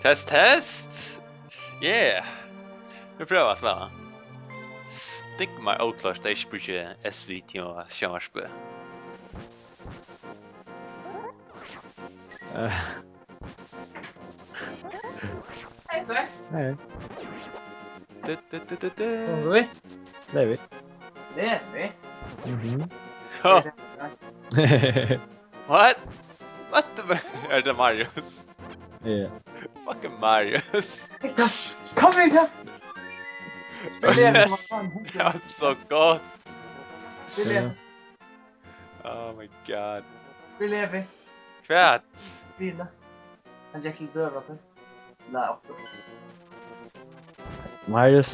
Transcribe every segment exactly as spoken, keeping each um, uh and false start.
Test, test! Yeah! Vit prøva at spæla. Stigma óklárt, tað er ikki brúkið S-video á sjónvarpi. Eh. Hey, Bert. Hey. Du, du, du, du, du. Levi. Levi? Mhm. Ha. What? What the, er tað Marius? Ja. Fucking Marius. Kom hit her. Spil Levi, man. Tað var so gott. Spil Levi. Oh my god. Spil Levi. Hvat? Spila. Hann gekk til døra til. Nei, okkur. Marius.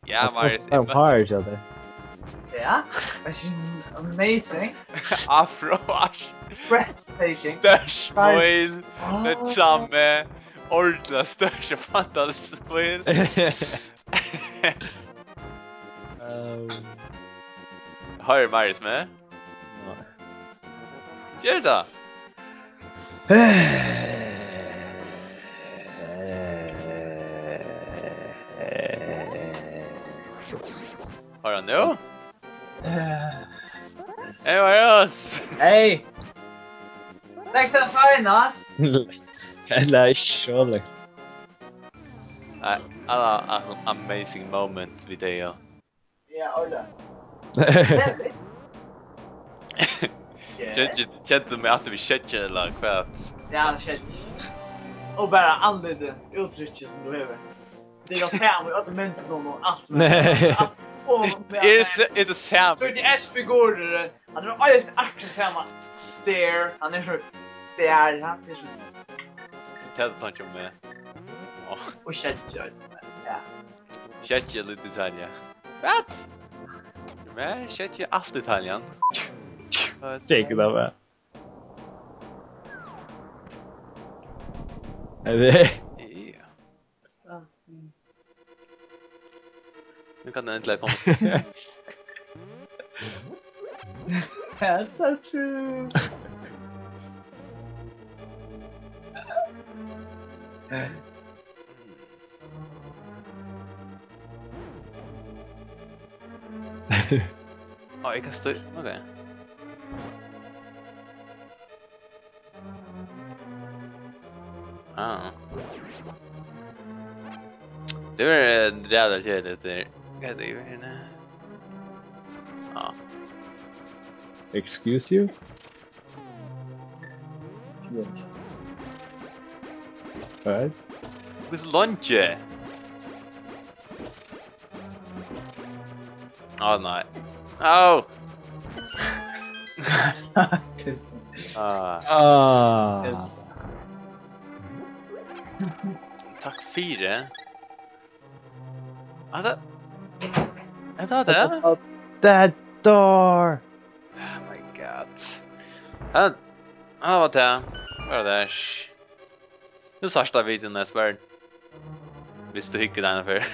Ja, Marius, eg møtti. Marius, ja, tað. Ja, that's amazing. Afro, ash. Breathtaking. Størst smil. Ah. Tað sami. Ordla størst fantasmil. Ehm. Hoyrir Marius meg? Nei. Ger tað? Hoyrir hann nú? Hey, Marius! Hey! Thanks for sign us! Ella ikki so langt. Nei, hann hevur ein amazing moment við tey, ja. Ja, Ola. Kenti, kenti tú meg aftur við skeggið, ella hvat? Ja, skegg. Og bara andlitið, úttrykki sum tú hevur. Tað er tað sama í øllum myndunum og alt. Nei. Alt. Og er tað s-, er tað sama? So er tað S-figururin. Hann er eisini akkurát sama stær. Hann er so stær, hann er so. Tað er tankin meg. Áh. Og skeggið, ja. Skeggið er lítið detalja. Hvat? Men skeggið er alt detaljan. Take it away. Er tað? Ja. Nú kann tað endiliga koma. That's so true. Á, eg kann stø-, ok. Ah. Tað var, eh, ræðuliga keðiligt, tað har. Hvat er tað her? Ah. Excuse you? Yes. Alright. Hvussu leingi? Á, nei. Au! Ah. Ah. Takk fyri. Hatta, hatta var tað. That door. Oh my god. Hatta, hatta var tað. Hvat er tað? Nú sært tú videoen, Esbern. Viss tú hyggur deg eina ferð.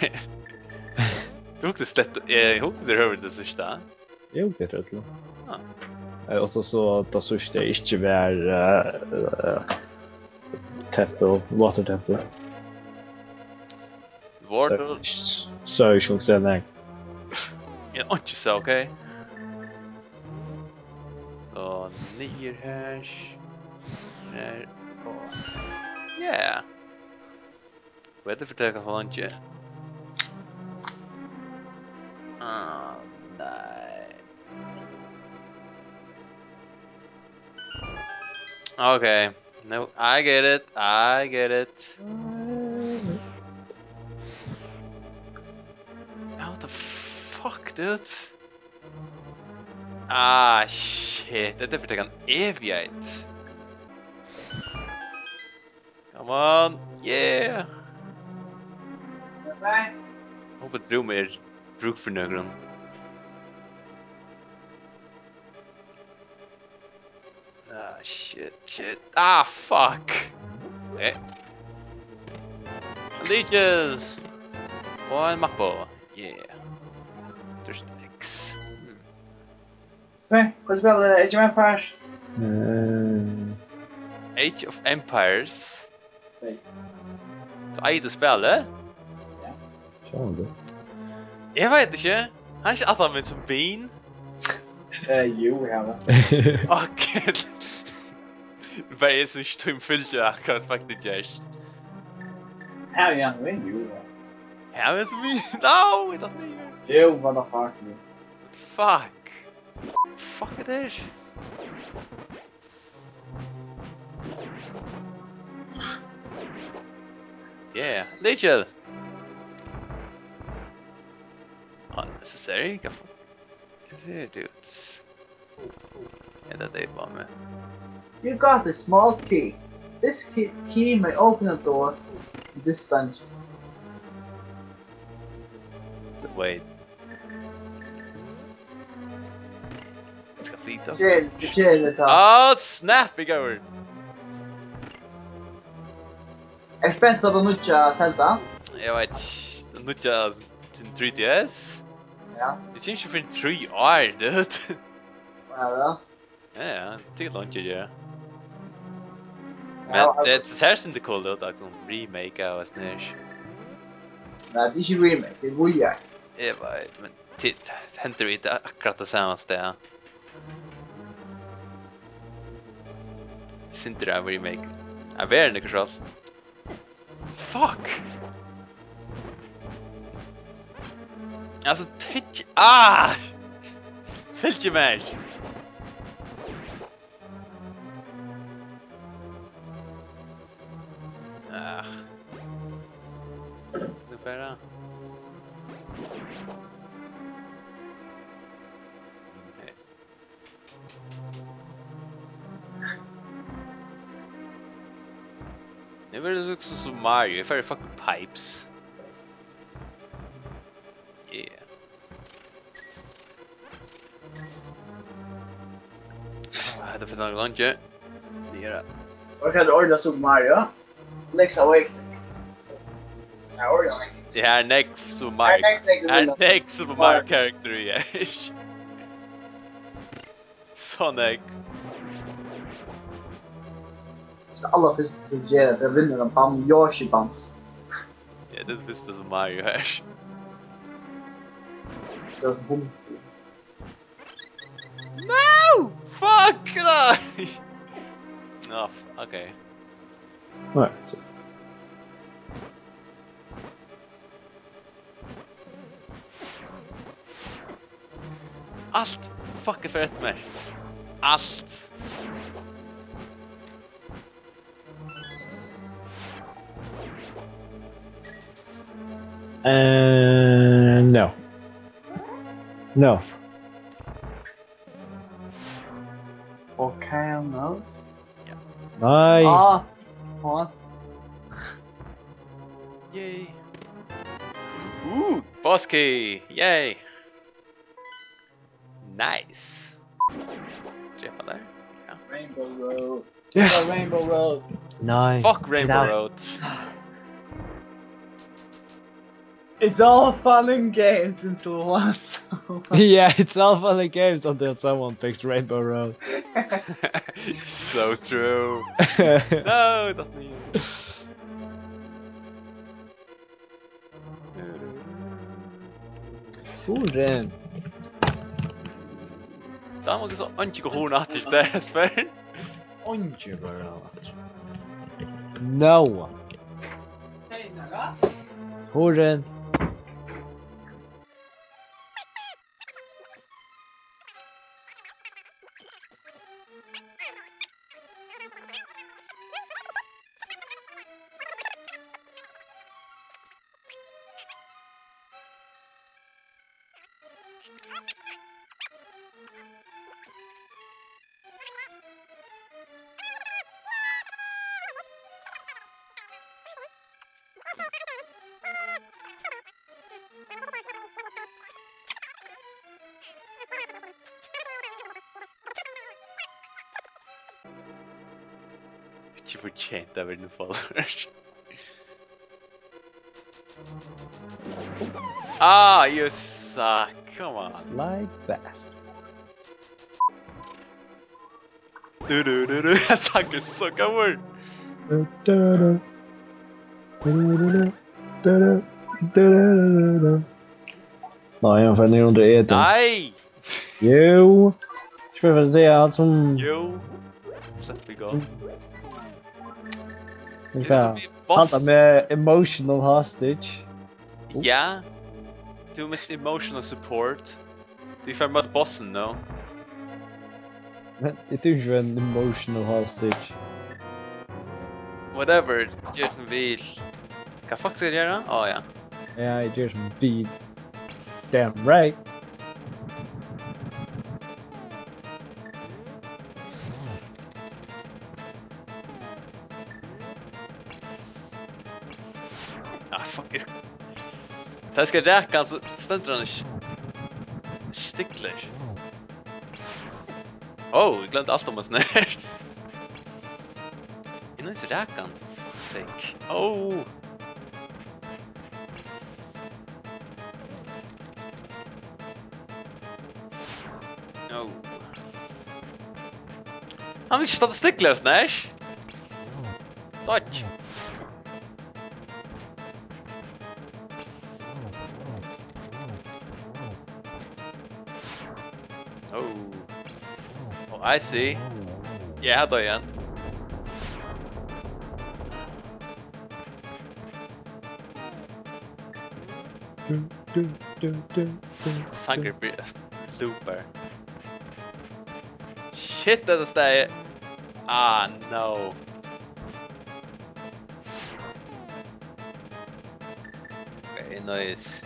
Tú hugdi slett, eh, hugdi tú yvirhøvur til síðsta? Jú, tað er tað. Ah. Eh, og so, so tað síðsta ikki var, eh, eh, Temple, Water Temple. Water. So, so ikki hugsa, nei. Ja, einki so, ok. So, niður her. Her. Og, yeah. Hvat er tað fyri tað, kann fáa leingi? Ah, nei. Okay. No, I get it. I get it. What the fuck, dude? Ah, shit. Hetta er fyri tað kann evigheit. Come on. Yeah. Hopi Doom er brúk fyri nøkrum. Ah, shit, shit. Ah, fuck. Eh. Leeches. Og ein mappa. Yeah. Just X. Hmm. Hey, hvat spælir tú? Age of Empires? Eh. Age of Empires. Tvey. Tú eigur spælið? Ja. Sjálvandi. Eg veit ikki. Hann er ikki aftan við sum Bean. Eh, jú, eg havi. Ok. Bara eg sum ikki tími fylgja, hvat faktiskt gerst. Her er hann við, jú. Her er hann við. No, eg datt niður. Jú, what the fuck, man. Fuck. Fuck er tað her? Yeah, lykil! Unnecessary, hvat fu-, hvat er tað, dudes? Hetta er bara meg. You got a small key. This key, key may open a door in this dungeon. So, wait. Eg skal flyta. Chill, chill, ta. Ah, snap, eg gongur. Eg eri spent á tað nýggja Zelda. Eg veit ikki, tað nýggja til three D S? Ja. Eg kemur ikki fyrr enn trý ár, dude. Ja, ja. Ja, ja, tað er langt, ja. Ja, men tað, tað sær sindur cool út, altso, remake av eitt snæs. Nei, tað er ikki remake, tað er V R. Eg veit, men tað, tað hendir í tað akkurát tað sama stað. Sindur av remake. Ja, verðin er ikki sjálv. Fuck! Altso, tykk-, ah! Fylg mær! Ah. Nú fer tað. Hey. Nú verður tað líkasum sum Mario, eg fari í fucking pipes. Yeah. Ah, hetta fer leingi. Tað er tað. Og hvat er orðið Super Mario? Link's Awakening. Ja, orðið Awakening. Ja, next Super Mario. Ja, next, next, ja, next Super Mario character, ja. Sonic. Tað allerfyrsta, sum ger, at eg vinni ein bam-, Yoshi Bams. Ja, tað er tað fyrsta sum Mario her. So, bum. No! Fuck! No! Ah, f-, ok. Nei, so. Alt fucking fer eftir mær. Alt. Eh, no. No. Volcanoes? Ja. Nei. Ah, faen. Yay. Uh, boss key. Yay. Nice. Drepa tær. Ja. Rainbow Road. Ja. Rainbow Road. Nei. Fuck Rainbow Road. It's all fun and games until once. Yeah, it's all fun and games until someone picks Rainbow Road. So true. No, not me. Hurra. Tá má so onde go hurra til stað, spyr. Onde go hurra. No. Hurra. Ikki fortjent at vera in followers. Ah, you suck. Come on. Sly bastard. Du, du, du, du. Sangurin er so góður. Nei, hann fer niður undir Eden. Nei! Jú. Ikki fyri at siga alt sum... Jú. Sleppi gott. Vit skal halda boss. Meg emotional hostage. Ja. Tú ert mítt emotional support. Tú fert møta bossin nú. Men eg eri ikki ein emotional hostage. Whatever, ger sum tú vilt. Hvat fuck skal eg gera? Á, ja. Ja, eg geri sum tú vilt. Damn right. Ah, fuck. Tá eg skal raka hann, so stendur hann ikki stilla. Ó, eg gloymdi alt um hann snart. Eg nýtti raka hann. Fuck. Ó. Ó. Hann vil ikki standa stilla, Snash. Dodge. Oh. Oh, I see. Ja, her doyði hann. Sangurin byrjar, loopar. Shit, hetta staðið. Ah, no. Ok, nice.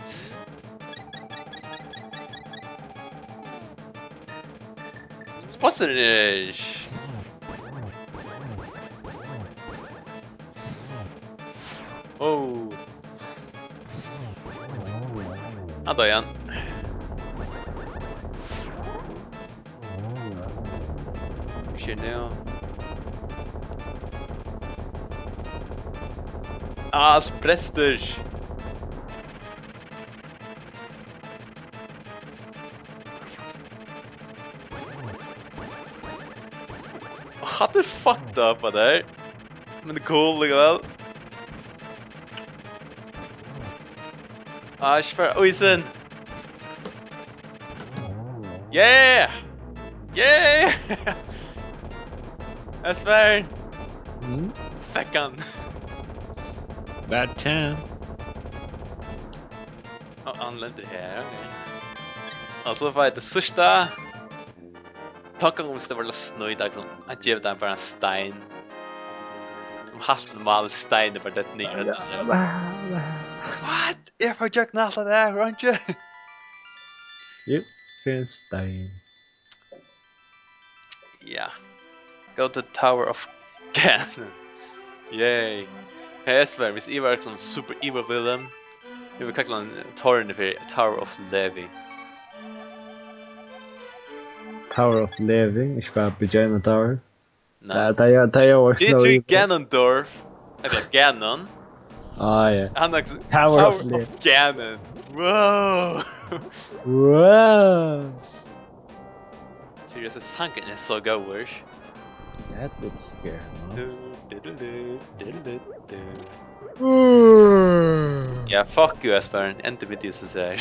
Spotster. Oh. Hann doyði, hann. Ikki nú. Ah, brestur. Hatta er fucked up, hatta her. Men tað er cool, líkavæl. Ah, ikki fara ísin. Yeah! Yeah! Espen! Mm? Fekk hann. Bad time. Og hann lendir her, ok. Og so fái eg tað síðsta. Tá kann hon, viss tað var snøy, tað, sum hann gevur tað bara ein stein. Sum heilt normal stein er bara dett niður. Ja, ja, ja. What? Eg fór gjøgnum alt tað har, Ronju. Jú, fyri ein stein. Ja. Go to Tower of Ganon. Yay. Hey, Espen, viss eg var ein super evil villain, eg vil kalla hann tårnið fyri Tower of Levi. Tower of Levi, ikki bara Vagina Tower. Nei. Tað, tað er, tað er... Did you Ganondorf? Ella Ganon? Ah, ja. Hann er Tower of Levi. Ganon. Wow. Wow. Seriøst, sangurin er so góður. That would scare me. Du, du, du, du, du, du, du. Mm. Ja, fuck you, Espen. Enda við tí, so sær.